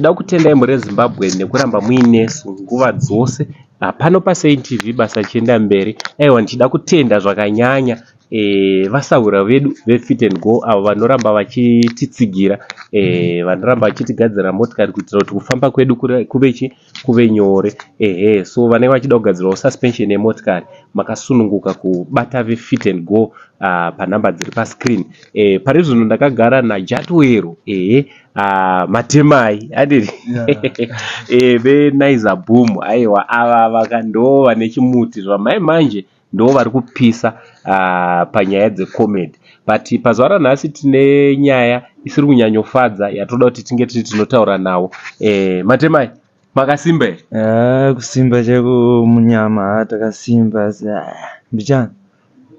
Tinoda kutendai mhuri yeZimbabwe nekuramba muinesu nguva dzose pano paSaint TV basa richienda mberi. Aiwa ndichida kutenda zvakanyanya vasahwira vedu veFit and Go avo vanoramba vachititsigira, vanoramba vachitigadzirira motikari kuitira kuti kufamba kwedu kuve chi kuve nyore. Ehe so vanenge vachida kugadzirwawo suspension yemotikari makasununguka kubata veFit and Go panhamba dziri pascreen. Pari zvino ndakagara naJatwero ehe Ah, matemai anditi eh, venaiza boom aiwa ava vaka ndo vane chimuti zvamai manje ndo vari kupisa ah, panyaya dzecomedy but pazuva ranhasi tine nyaya isiri kunyanyofadza yatoda kuti tinge tiri tinotaura nawo eh, matemai makasimba here Ah, kusimba chaiko munyama ha takasimba asi ah, mbichana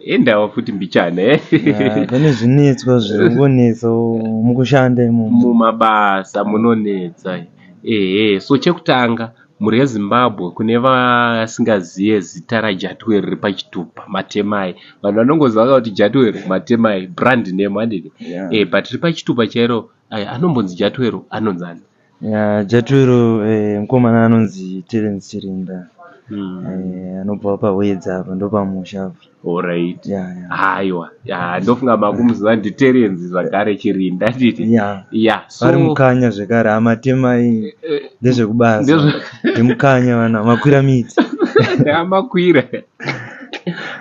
Indawa futi mbichana eh? Yeah, pane zvinetswa zviri kungonetsa mukushanda imomo. Mumabasa munonetsa ehe. So chekutanga mhuri yeZimbabwe kune vasingaziye zita raJatwell riri pachitupa Matemai. Vanhu vanongoziva kuti Jatwell Matemai brand name handiti? Yeah. Eh, but riri pachitupa chairo anombonzi Jatwell anonzi ani? Yeah, Jatwero mukomana anonzi Terence Chirinda anobvawo paHwedza apa ndopamusha apa. Alright. Yeah, yeah. Haiwa. Yeah, ndofunga makumuziva ndiTerence zvakare Chirinda nditi. Yeah. Yeah, so Vari mukanya zvekare hamatemai ndezvekubasa. Ndimukanya vana makwira miti. Ndamakwira.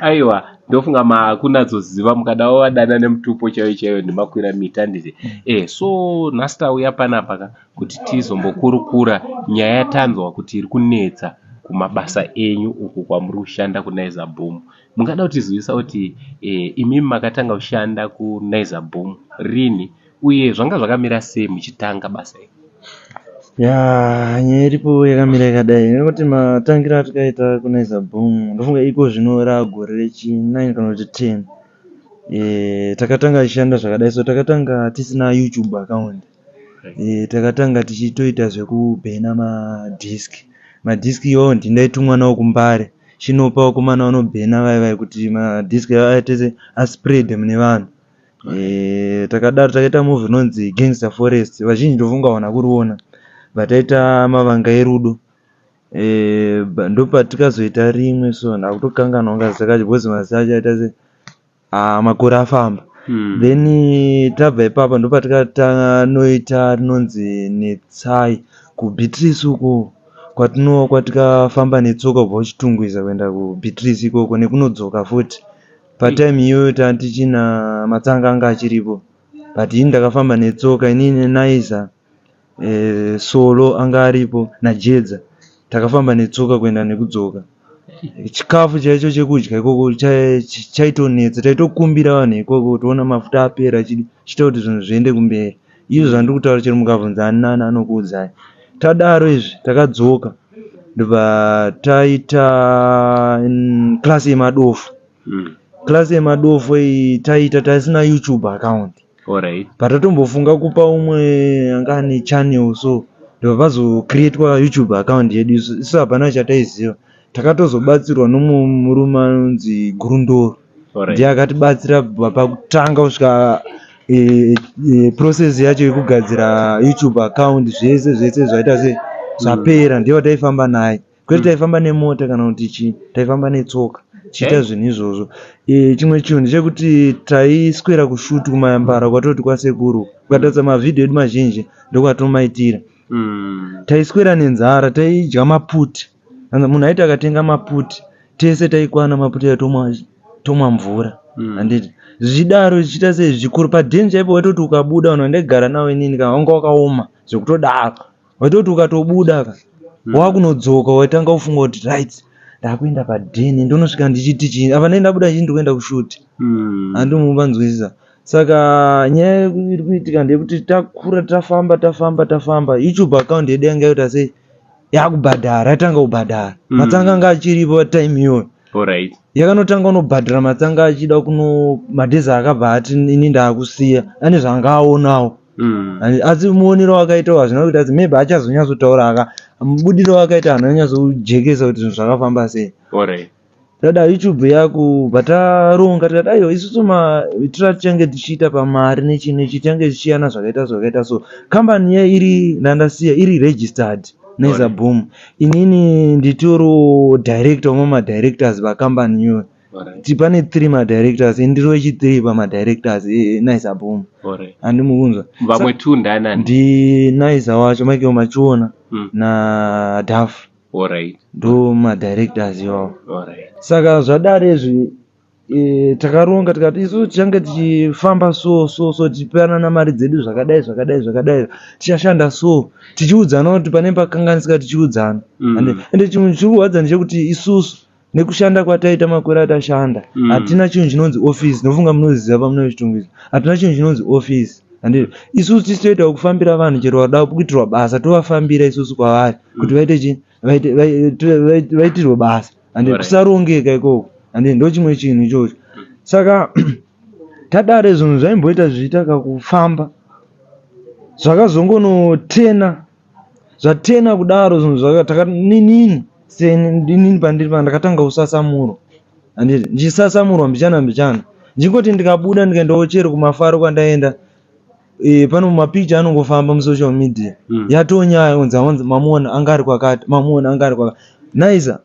Aiwa, ndofunga makunatsoziva mukada wadana nemutupo chaiyo chaiyo ndimakwira miti handiti eh so nhasi tauya panapa ka kuti tizombokurukura nyaya yatanzwa kuti iri kunetsa kumabasa enyu uku kwamuri kushanda kuNaiza Boom mungada kutizivisa kuti eh, imimi makatanga kushanda kuNaiza Boom rini Uye zvanga zvakamira sei muchitanga basa iri? Yaa nyaya iripo yakamira yakadai nekuti matangiro atakaita kuNaiza Boom ndofunga iko zvino raagore rechi 9 kana kuti 10 eh, takatanga tichishanda zvakadai so takatanga tisina YouTube account eh, takatanga tichitoita zvekubhena madisc madisc iwawo ndindaitumwa nawo kumbare chinopa vakomana vanobhena vaya vaya kuti madisc aite se aspread mune vanhu Eh, takadaro takaita movie rinonzi Gangster Forest vazhinji ndofunga havana kuriona but taita mavanga erudo eh, ndopatikazoita rimwe so ndakutokanganwa kunga zita kacho because mazita acho aita se ah, makore afamba Then tabva ipapa ndopatikatanoita rinonzi Netsai kuBeatrice uko kwatinova kwatikafamba netsoka kubva kuChitungwiza kuenda kuBeatrice ikoko nekunodzoka futi. Patime iyoyo tanga tichina Matsanga anga achiripo but ini ndakafamba netsoka inini Naiza Solo anga aripo naJedza takafamba netsoka kuenda nekudzoka. Chikafu chaicho chekudya ikoko chaitonetsa taitokumbira vanhu ikoko toona mafuta apera chiita kuti zvinhu zviende kumberi. Izvo zvandiri kutaura chero mukabvunza ani nani anokuudzai. Tadaro izvi takadzoka ndobva taita class yemadofo. Class yemadofo iyi taita tasina YouTube account. Alright. Patatombofunga kupa umwe anga ane channel so ndobva pazocreatwa YouTube account yedu isu isu hapana chataiziva. Takatozobatsirwa nomumwe murume anonzi Gurundoro. Alright. Ndiye akatibatsira kubva pakutanga kusvika process yacho yekugadzira YouTube account zvese zvese zvaita sei zvapera ndiye wataifamba naye. Kwete taifamba nemota kana kuti chii taifamba netsoka tichiita Okay. zvinhu izvozvo. Chimwe chinhu ndechekuti taiswera kushoot kumayambara kwatoti kwasekuru. Ukatarisa mavhidhiyo edu mazhinji ndokwatinomaitira. Taiswera nenzara taidya maputi. Munhu aiti akatenga maputi tese taikwana maputi aya tomwa tomwa mvura handiti. Zvichidaro zvichiita sei zvichikura padheni chaipo waitoti ukabuda vanhu vandaigara navo inini ka wanga wakaoma zvekutodaro. Waitoti ukatobuda ka wakunodzoka waitanga kufunga kuti right ndakuenda padheni ndonosvika ndichiti chii apa ndenge ndabuda chii ndikuenda kushuti handimubanzwisisa saka nyaya iri kuitika ndeyekuti takura tafamba tafamba tafamba youtube account yedu yanga yoita sei yakubhadhara yatanga kubhadhara matsanga anga achiripo time iyoyo Alright. Yakanotanga kunobhadhara matsanga achida kuno madhezi akabva ati ini ndakusiya ane zvaanga aonawo Asi muonero wakaita hazvina kuita asi maybe achazonyatsotaura aka mubudiro wakaita haana kunyatsojekesa kuti zvinhu zvakafamba sei. Alright. Tada YouTube yakubva taronga tikati aiwa isusu maitiro atichange tichiita pamari nechii nechii tichange tichiyana zvakaita zvakaita so. Kambani iya iri ndandasiya iri registered Naiza Boom. Inini nditoriwo director umwe madirectors pakambani iyoyo. Pane 3 madirectors ini ndiri wechi 3 pamadirectors eNaiza Boom. Handi mukunzwa. Vamwe 2 ndanani? Ndi Naiza wacho Michael Machiona na Duff. Alright. Ndo madirectors iwawo. Alright. Saka zvadare izvi e, takaronga tikati isusu tichange tichifamba so so so tichipanana mari dzedu zvakadai zvakadai zvakadai tichashanda so tichiudzana kuti pane pakanganisika tichiudzana. Ende chinhu chiri kurwadza ndechekuti isusu nekushanda kwataita makore atashanda hatina chinhu chinonzi office ndofunga munoziva pamunove chitungwiza hatina chinhu chinonzi office handiti isusu tisu toita kufambira vanhu chero vada kuitirwa basa tovafambira isusu kwavari kuti vaite chi vaitirwe basa handiti kusarongeka ikoko handiti ndochimwe chinhu ichocho saka tadare zvinhu zvaimboita zvichiita kakufamba zvakazongonotena Zvatena kudaro zvinhu zvaka inini seni pandiri pano ndakatanga kusasamurwa handiti ndichisasamurwa mbichana mbichana ndichingoti ndikabuda ndikaendawo chero kumafaro kwandaenda e, pano mapicha anongofamba musocial media mm. yatonyaya kunzi aonzi mamuona anga ari kwakati mamuona anga ari kwakati naiza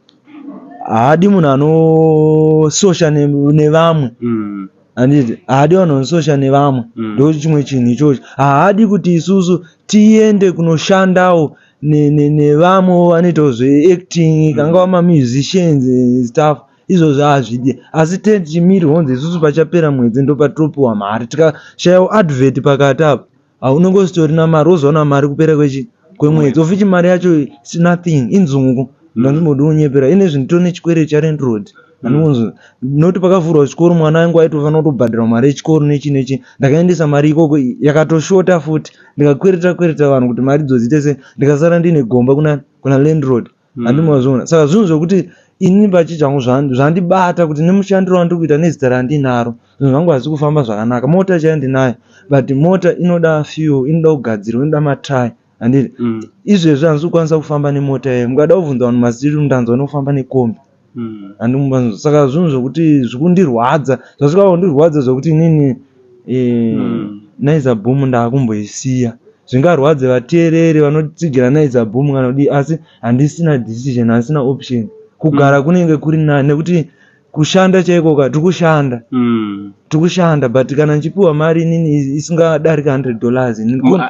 haadi munhu anososha nevamwe mm. Handiti haadi vanhu vanososha nevamwe mm. ndo chimwe chinhu ichocho haadi kuti isusu tiende kunoshandawo nevamwe ne, vanoitawo zveacting mm. kangava mamusicians stuff izvozvo hazvidi asi te tichimirwa kunzi isusu pachapera mwedzi ndopatinopiwa mari tikashayawo advert pakati apa Haunenge usitorina mari wozowana mari kupera kwechi kwemwedzi ofichi mari yacho is nothing inzungu ndandimbodi kunyepera ine zvinhu tone chikwereti chalandlord andikunzwa nekuti pakavhurwa chikoro mwana wangu aitofanira kutobhadhara mari yechikoro nechi nechi ndakaendesa mari ikoko yakatoshota futi ndikakwereta kwereta vanhu kuti mari idzo dziite sei ndikasara ndine gomba kuna kuna landlord Handiti mazviona? Saka zvinhu zvekuti inini pachichangu zvandibata kuti nemushandiro wandiri kuita nezita randinaro zvinhu zvangu hazvisi kufamba zvakanaka. Mota chaiyo ndinayo but mota inoda fuel, inoda kugadzirwa, inoda matire handiti? Mm. Izvezvi handisi kukwanisa kufamba nemota iyoyo. Mukada kubvunza vanhu masiri ndanzwa nekufamba nekombi. Mm. Handiti saka zvinhu zvekuti zvikundirwadza zvasvika kundirwadza zvekuti inini eh, mm. Naiza Boom ndakumboisiya. Zvingarwadze vateereri vanotsigira Naiza Boom kana kudii asi handisina decision handisina option kugara mm. kunenge kuri nani nekuti kushanda chaiko ka tikushanda mm. tikushanda but kana ndichipiwa mari inini isingadarika 100 dollars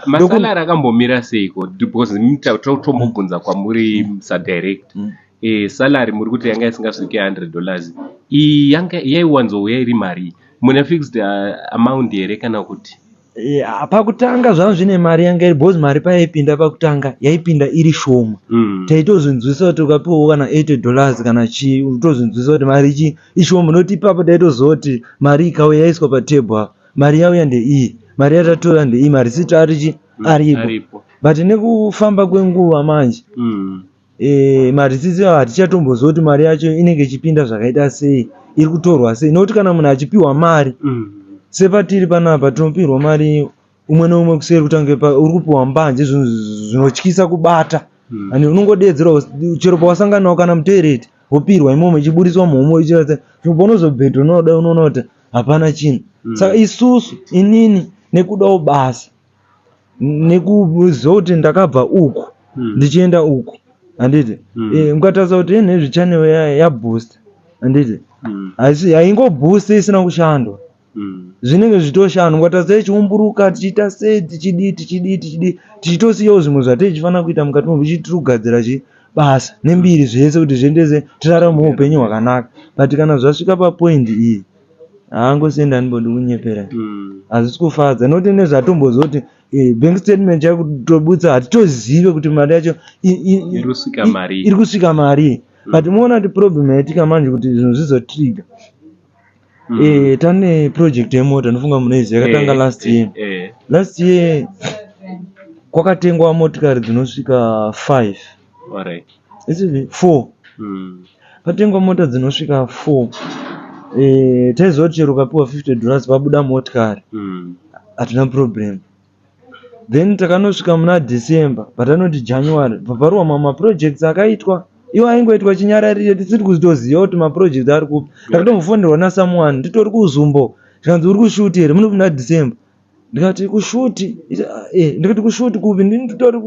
masalari akambomira seiko because tombobvunza kwamuri mm. sadirect mm. E, salary muri kuti yanga isingasvike 100 dollars iyi yanga yaiwanzouya iri marii mune fixed amount here kana kuti Yeah, pakutanga zvanga zvine mari yanga iri because mari payaipinda pakutanga yaipinda iri shoma mm. taitozvinzwisa kuti ukapiwawo kana 80 dollars kana chii unotozvinzwisa kuti mari chi ishoma nekuti ipapo taitoziva kuti mari ikauya yaiswa patable apa mari yauya ndeiyi mari yatatora ndeiyi marisiti ari chi mm, aripo but nekufamba kwenguva manje mm. E, marisitsi ayo hatichatomboziva kuti mari yacho inenge ichipinda zvakaita sei iri kutorwa sei nokuti kana munhu achipiwa mari mm. sepatiri panapa tinopirwa mari umwe neumwe kuseri kutange uri kupiwa mbanje zvinhu zvinotyisa kubata mm. and unongodeedzerwa chero pawasanganawo kana mutoireti wopirwa imomo ichiburitswa muhomo ichiratidza paunozobhedha unoda unoona kuti hapana chinhu mm. saka isusu inini nekudawo basa nekuziva kuti ndakabva uku hmm. ndichienda uku handiti hmm. eh, mukatarisa kuti enhezvi channel yabooster handiti hmm. haisi haingobooster isina kushandwa zvinenge zvichitoshandwa mukatarisa ichiumburuka tichiita sei tichidii tichidii tichidii tichitosiyawo zvimwe zvatei tichifanira kuita mukati mo tichiti tiri kugadzira chi basa nembiri zvese kuti zviendese tirarame upenyu hwakanaka but kana zvasvika papoindi iyi haangosenda andimbodi kunyepera mm. hazvisi kufadza nokuti nezvatombozwa kuti eh, bank statement yakutobutsa hatitozive kuti mari yacho iri kusvika mari mm. but muona kuti problem yaitika manje kuti zvinhu zvizotrigger mm. eh, tane project yemota ndofunga munoiziva yakatanga eh, last year eh, last year kwakatengwa motikari dzinosvika 5 Alright. 4 mm. Patengwa mota dzinosvika 4 eh, taiziva kuti chero ukapiwa 50 dollars pabuda motikari hatina mm. problem then takanosvika muna December patanoti January paparwa mamwe maprojects akaitwa. Iwo aingoitwa chinyararire tisiri kutoziva kuti maproject ari kupi. Ndakatombofonerwa nasomeone nditori kuZumbo zvikanzi uri kushoot here muno muna December. Ndikati kushoot eh, ndikati kushoot kupi ndini nditori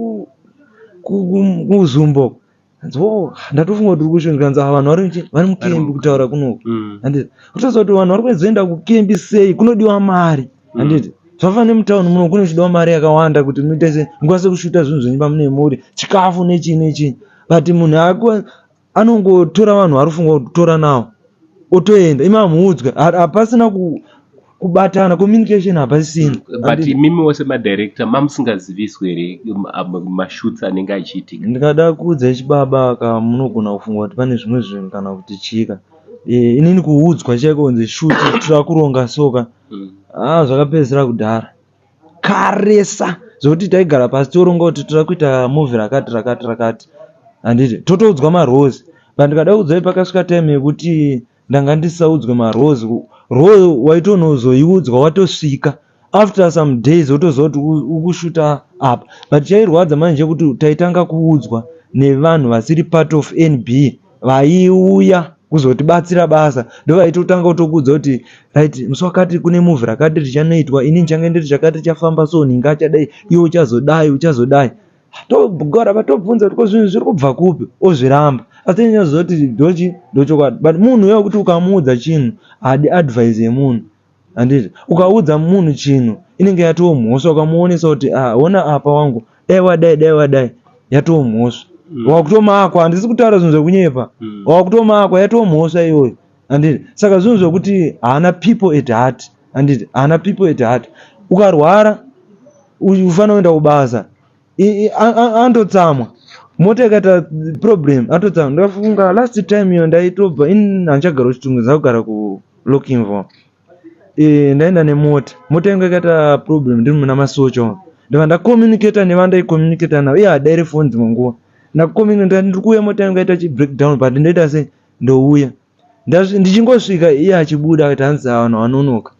kuZumbo. Hanzi oh ndatofunga kuti uri kushoot ndikanzi ah vanhu vari vari mukembi kutaura kunoku. Handiti kutoziva kuti vanhu vari kuzoenda kukembi sei kunodiwa mari. Handiti Zvakafanana nemutown muno kune kuchidiwa mari yakawanda kuti muite se mukwanise kushuta zvinhu zvenyu pamune muri chikafu nechii nechii but munhu ako anongotora vanhu vaari kufunga kutora nawo otoenda imi hamuudzwe hapasina kubatana communication hapasisina. But imimi semadirector mamusingaziviswe here mashoots anenge achiitika? Ndikada kuudzai chibaba ka munogona kufunga kuti pane zvimwe zvinhu kana kuti chii ka. Inini kuudzwa chaiko kunzi shoot tiri kuronga so ka Haa zvakapedzisira kudhara karesa zvekuti taigara pasi toronga kuti toda kuita movie rakati rakati rakati handiti totoudzwa maroles but ndikada kuudzai pakasvika time yekuti ndanga ndisisaudzwe maroles role waitonozoiudzwa watosvika after some days wotoziva kuti ukushuta apa but chairwadza manje chekuti taitanga kuudzwa nevanhu vasiri part of NB vaiuya kuzotibatsira basa ndovaitotanga kutokuudza kuti right musi wakati kune movie rakati richanoitwa ini ndichange ndiri chakati chafamba so nhingi achadai iwe uchazodai uchazodai togara patobvunza kuti ko zvinhu zviri kubva kupi ozviramba asi tinyazoziva kuti ndochi ndochokwadi but munhu uya wekuti ukamuudza chinhu haadi advice yemunhu Handiti ukaudza munhu chinhu inenge yatoo mhosva ukamuonesa kuti ah hona apa wangu dai wadai dai wadai yatoo mhosva. Wakutomakwa handisi kutaura zvinhu zvekunyepa. Wakutomakwa yatoo mhosva iyoyo. Handiti saka zvinhu zvekuti haana people at heart. Handiti haana people at heart. Ukarwara ufanira kuenda kubasa andotsamwa mota ikaita problem atotsamwa. Ndafunga last time iyo ndaitobva ini handichagara kuChitungwiza ndakugara ku looking for eh, ndaenda nemota mota yangu yakaita problem ndiri muna masocha umu ndobva ndacommunicata nevandaicommunicata navo iye hadaire foni dzimwe nguva ndacommunicata ndiri kuuya mota yangu yaita chibreakdown but ndoita sei ndouya ndichingosvika iye achibuda akati hanzi vanhu vanonoka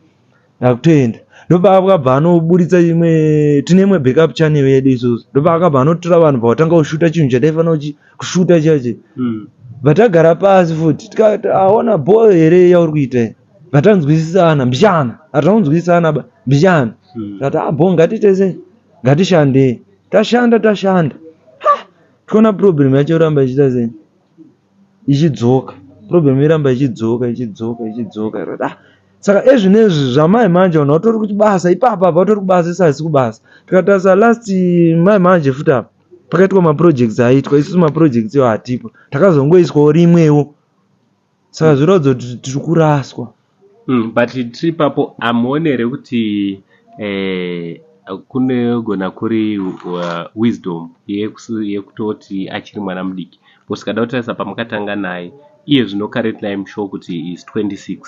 ndakutoenda ndopaakabva anoburitsa imwe tine imwe backup channel yedu isusu ndopaakabva anotora vanhu pavatanga kushuta chinhu chataifanira kushuta chache Vatagara pasi futi tikati aona bho here yauri kuita iyi vatanzwisisana mbichana hatina kunzwisisana ba mbichana tikati ah bho ngatiite sei ngatishandei tashanda tashanda ha tikaona problem yacho yoramba ichiita sei ichidzoka problem yoramba ichidzoka ichidzoka ichidzoka ah saka ezvinezvi zvamai manje vanhu vatori kuchibasa ipapa apa vatori kubasa isu hasi kubasa tikatarisa last mai manje futi apa pakaitwa maprojects aitwa isusu maprojects iwo hatipo takazongoiswawo rimwewo saka zviratidza kuti tiri kuraswa But tiri ipapo hamuoni here kuti eh, kunogona kuri wisdom yekutoti achiri mwana mudiki because kada kutarisa pamakatanga naye iye zvino currently I'm sure kuti is 26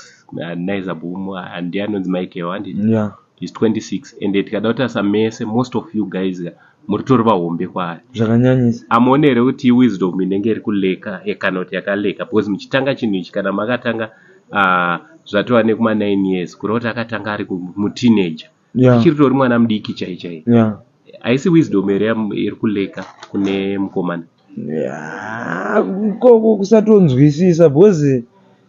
Naiza Boom ndiye anonzi Michael handiti yeah. Is 26 ende tikada kutarisa mese most of you guys muritori vahombe kwaari Zvakanyanyisa. Amuone here kuti iwisdom inenge iri kuleka eh, kana kuti yakaleka because muchitanga chinhu ichi kana makatanga uh, zvatova nekuma 9 years kureva kuti akatanga ari muteenager Yeah. achiri tori mwana mudiki chai chai Yeah. haisi wisdom here iri kuleka kune mukomana Yeah, ikoko kusatonzwisisa because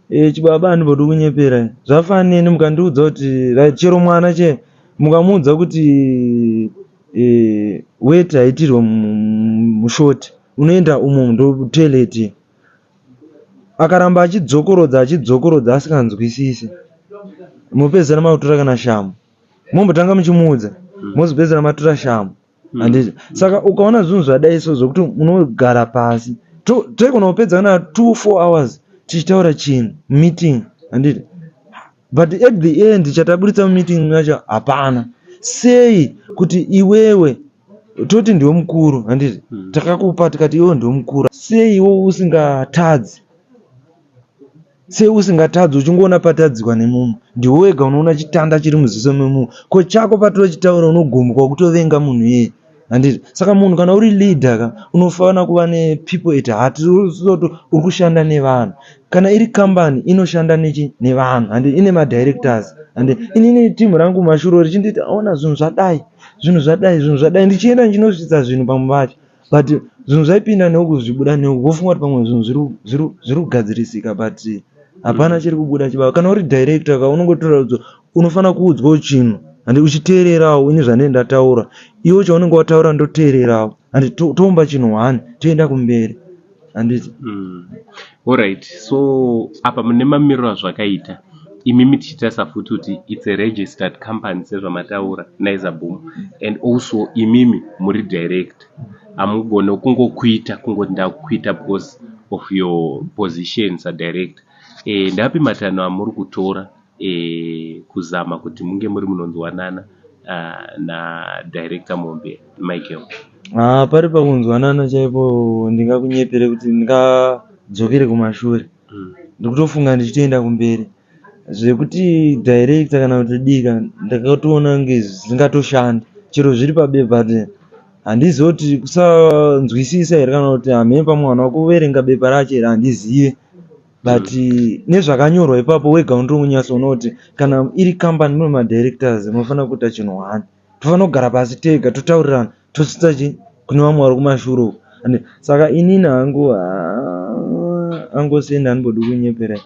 eh, chibaba handimbodi kunyepera zvafanana neni mukandiudza kuti right chero mwana che mukamuudza kuti eh, weti haitirwe mushoti unoenda umo ndotoilet akaramba achidzokorodza achidzokorodza asinganzwisisi mopedzisira makutora kana shamu mombotanga muchimuudza mozopedzisira matora shamu handiti saka ukaona zvinhu zvadai so zvokuti unogara pasi toigona kupedza kana 2 4 hours tichitaura chinhu meeting handiti but at the end chataburitsa mumeeting yacho hapana sei kuti iwewe toti ndiwe mukuru handiti takakupa tikati iwewe ndiwe mukuru sei iwe usingatadzi sei usingatadzi uchingoona patadzikwa nemumwe ndiwe wega unoona chitanda chiri muziso memumwe ko chako patinochitaura unogumbuka kutovenga munhu iyeye handiti saka munhu kana uri leader ka unofanira kuva nepeople at heart uri kushanda nevanhu kana iri kambani inoshanda nechi nevanhu handiti ine madirectors handiti inini team rangu mashuro richinditi aona zvinhu zvadai zvinhu zvadai zvinhu zvadai ndichienda ndichinosvitsa zvinhu pamwe pacho. But zvinhu zvaipinda neuku zvichibuda neuku wofunga kuti pamwe zvinhu zviri kugadzirisika but hapana chiri kubuda chibaba. Kana uri director ka unongotora unofanira kuudzwawo chinhu and uchiteererawo ini zvandinenge ndataura. Iwe chaunenge wataura ndoteererawo and toumba chinhu one toenda kumberi handiti. Alright so apa mune mamiriro azvakaita imimi tichitarisa futi kuti it's a registered company sezvamataura Naiza Boom and also imimi muri director hamugone kungokuita kungoti ndakuita because of your position sadirector eh, ndapi matanho amuri kutora eh, kuzama kuti munge muri munonzwanana uh, nadirector Mombe Michael? Haa pari pakunzwanana chaipo ndingakunyepere kuti ndingadzokere kumashure. Ndikutofunga ndichitoenda kumberi. Zvekuti director kana kuti dika ndakatoona kunge zvingatoshanda chero zviri pabepa but handizive kuti kusanzwisisa here kana kuti hameno pamwe vanhu vakuverenga bepa racho here handizive. But nezvakanyorwa ipapo wega unotonyatsoona kuti kana iri company mune madirectors munofanira kuita chinhu one. Tofanira kugara pasi tega totaurirana tosvitsa chi kune vamwe vari kumashure uko. Saka inini hangu angosenda handimbodi kunyeperai.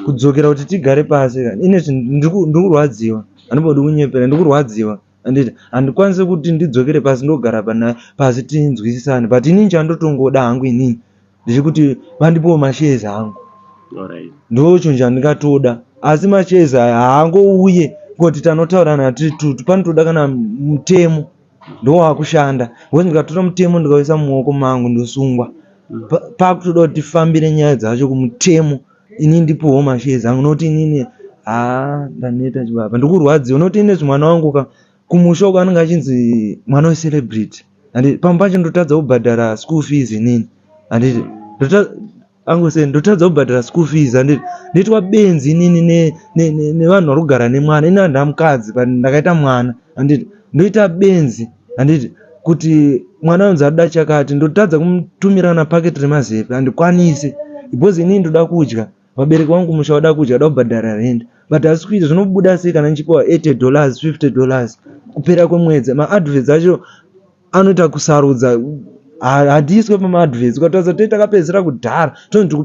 Kudzokera kuti tigare pasi ka ine ndikurwadziwa handimbodi kunyepera ndikurwadziwa handiti handikwanisi kuti ndidzokere pasi ndogara pasi tinzwisisane but inini chandotongoda hangu inini ndechekuti vandipewo mashares angu Alright. ndocho chandingatoda asi mashares aya haangouye kuti tanotaurana tiri tutu panotoda kana mutemo ndowakushanda because ndikatora mutemo ndikauisa mumaoko mangu ndosungwa pakutoda kuti tifambire nyaya dzacho kumutemo ini ndipowo mashares angu nokuti inini haa ndaneta chibaba ndikurwadziwa nokuti ine mwana wangu ka kumusha uko anenge achinzi mwana wecelebrity handiti pamwe pacho ndotadza kubhadhara school fees inini handiti angose ndotadza kubhadhara school fees handiti ndoitwa benzi inini nevanhu vari kugara nemwana ini handina mukadzi but ndakaita mwana handiti ndoita benzi handiti kuti mwana anonzi arikuda chakati ndotadza kumutumira kana paketi remazepe handikwanisi because inini ndoda kudya vabereki vangu kumusha vada kudya vada kubhadhara rent but hasi kuita zvinobuda sei kana ndichipiwa 80 dollars 50 dollars kupera kwemwedzi maadverts acho anoita kusarudza hatiiswe pamaadverts ukatarisa tei takapedzisira kudhara tonzi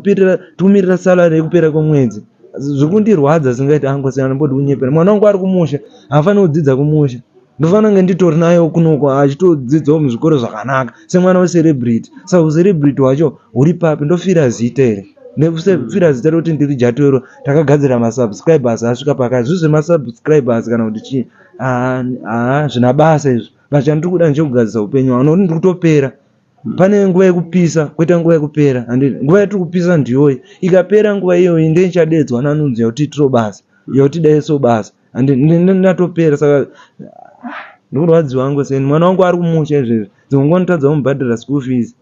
tikumirira salary yekupera kwemwedzi zviri kundirwadza singaiti angu siyana mbodi kunyepera mwana wangu ari kumusha haafaniri kudzidza kumusha ndofanira kunge nditori nayo kunoko achitodzidzawo muzvikoro zvakanaka semwana wecelebrity saka ucelebrity hwacho huri papi ndofira zita here nekufira zita rekuti ndiri jatwero takagadzira masubscribers asvika pakati zvi zvemasubscribers kana kuti chii haa zvina basa izvo but chandiri kuda ndechekugadzirisa upenyu hwangu nokuti ndiri kutopera pane nguva yekupisa kwoita nguva yekupera handiti nguva yatiri kupisa ndiyoyi ikapera nguva iyoyi ndendichadedzwa nanunzi yakuti itiro basa yakuti daiso basa handiti ndatopera saka ndikurwadziwa hangu seni mwana wangu ari kumusha izvezvi dzimwe nguva ndotadza kumubhadhara school fees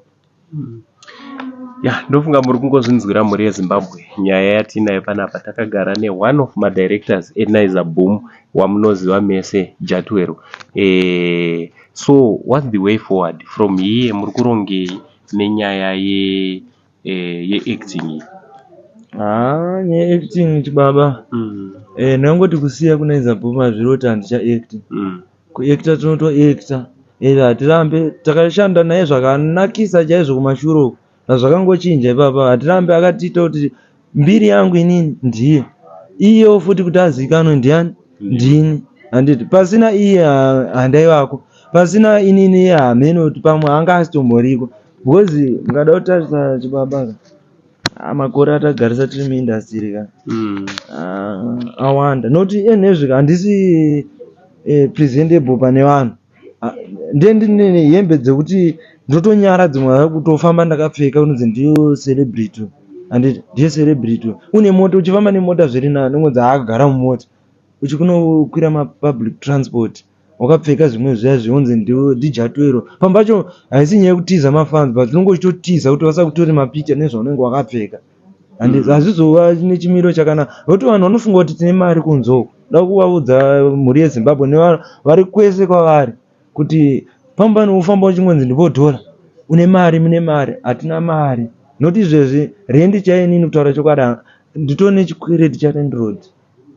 Ya ndofunga muri kungozvinzwira mhuri yeZimbabwe nyaya yatiinayo panapa takagara neone of madirectors eNaiza Boom wamunoziva mese Jatwero eh, so what's the way forward from here muri kurongei nenyaya ye eh, yeacting iyi haa nyaya yeacting chibaba eh, ndangoti kusiya kuNaiza Boom hazviri kuti handicha-act Kuactor tinotoactor ende hatirambe takashanda naye zvakanakisa chaizvo kumashure uko zvazvakangochinja ipapa hatirambe akatiita kuti mbiri yangu inini ndiye iyewo futi kuti azikanwe ndiani ndini handiti pasina iye handaivako pasina inini iye hameno kuti pamwe anga asitomboriko because mukada kutarisa chibaba ka Ah, makore atagarisa tiri muindastiri ka ah, awanda nokuti enezvi handisi eh, presentable pane vanhu Ah, ndiye ndine hembe dzekuti ndotonyara dzimwe kutofamba ndakapfeka kunonzi ndiyo celebrity handiti ndiye celebrity une mota uchifamba nemota zviri nani ungonzi haagara mumota uchikunokwira mapublic transport wakapfeka zvimwe zviya zvionzi ndijatwero pamwe pacho haisi nyaya yekutiza mafans but unenge uchitotiza kuti vasakutore mapicha nezvaunenge wakapfeka and hazvizova nechimiro chakanaka nokuti vanhu vanofunga kuti tine mari kunze uku da kuvaudza mhuri yezimbabwe nevanhu vari kwese kwavari kuti pamwe pano ufamba uchingonzi ndipo dhora une mari mune mari hatina mari nokuti izvezvi rendi chaiyo inini kutaura chokwadi nditori nechikwereti chalandlord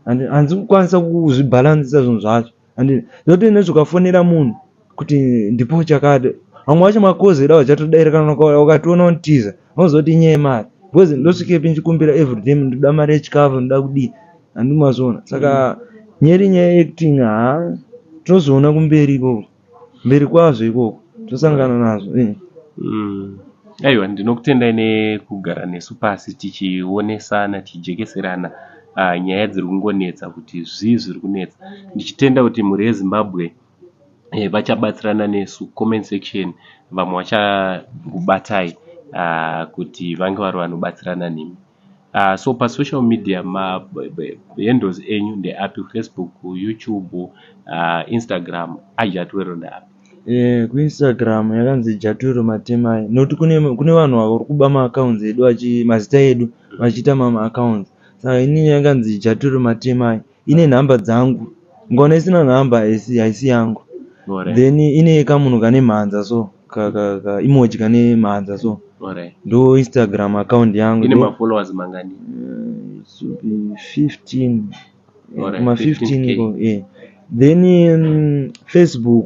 handisi kukwanisa kuzvibhalansisa zvinhu zvacho and zvoti nezvikafonera munhu kuti ndipo chakati Vamwe vacho makozi edu havachatodaira kana ukationa unotiza vanoziva kuti inyaya yemari because ndosvikepi ndichikumbira everyday ndoda mari yechikafu ndoda kudii handiti mazviona saka nyaya iri nyaya yeacting haa tinozoona kumberi ikoko mberi kwazvo ikoko tosangana nazvo eh. Mm. Aiwa, ndinokutendai nekugara nesu pasi tichionesana tichijekeserana uh, nyaya dziri kungonetsa kuti zvii zviri kunetsa ndichitenda kuti mhuri yeZimbabwe eh, vachabatsirana nesu comment section vamwe vachakubatai uh, kuti vange vari vanobatsirana nemi uh, so pasocial media mahandles enyu ndeapi Facebook, YouTube, Instagram aJatuwero ndeapi? Eh, kuInstagram yakanzi Jatuwero Matemai nokuti kune kune vanhu vari kuba maaccounts edu achi mazita edu vachiita mamwe accounts saka inini yakanzi Jatuwero Matemai ine nhamba dzangu ukaona isina nhamba haisi haisi yangu Alright. then ine kamunhu kane mhanza so ka, ka, ka emoji kane mhanza so Alright. ndo Instagram account yangu Ine Then, mafollowers mangani? eh, it should be 15 Alright, kuma 15 15K. iko eh. Then Facebook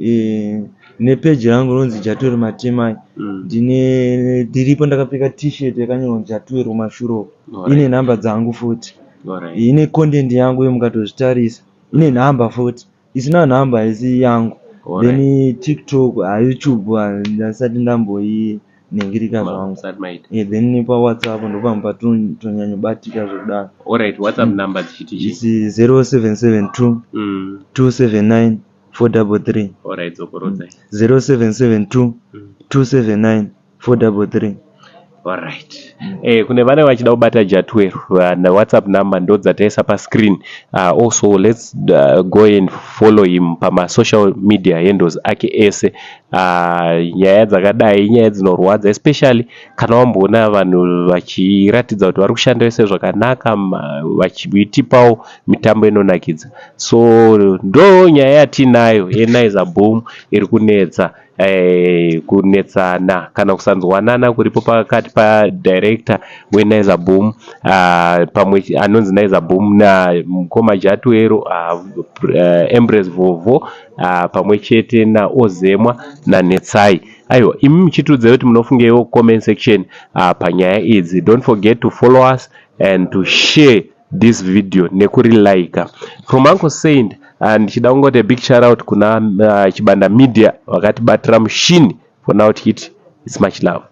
eh, nepeji rangu rinonzi Jatuwero Matemai ndine ndiripo ndakapfeka t-shirt yakanyorwa Jatuwero kumashure uko Alright. ine nhamba dzangu futi Alright. ine content yangu iyo mukatozvitarisa ine nhamba futi isina nhamba haisi yangu Alright. then TikTok ha YouTube handisati ndamboinhingirika zvangu Musati maita. Eh, then paWhatsApp ndopamwe patonyanyobatika zvekudaro Alright, WhatsApp number dzichiti chii? It's 0772 279 433. Alright, dzokorodzai. 0772 279 433. Alright. Eh, kune vane vachida kubata Jatwero na WhatsApp number ndo dzataisa pascreen. Also let's go and follow him pama social media handles ake ese. Nyaya dzakadai inyaya dzinorwadza especially kana wamboona vanhu vachiratidza kuti vari kushanda vese zvakanaka vachitipawo mitambo inonakidza. So ndo nyaya yatinayo yeNaiza Boom iri kunetsa eh, kunetsana kana kusanzwanana kuripo pakati padirector weNaiza Boom pamwe anonzi Naiza Boom namukoma Jatuwero Embrace Vovo pamwe chete naOzemwa naNetsai. Aiwa, imi muchitiudzai kuti munofungeiwo comment section panyaya idzi. Don't forget to follow us and to share this video nekurilike. From Uncle Saint ndichida kungoti a big shout out kuna Chibanda Media vakatibatira mushini. For now tichiti it's much love.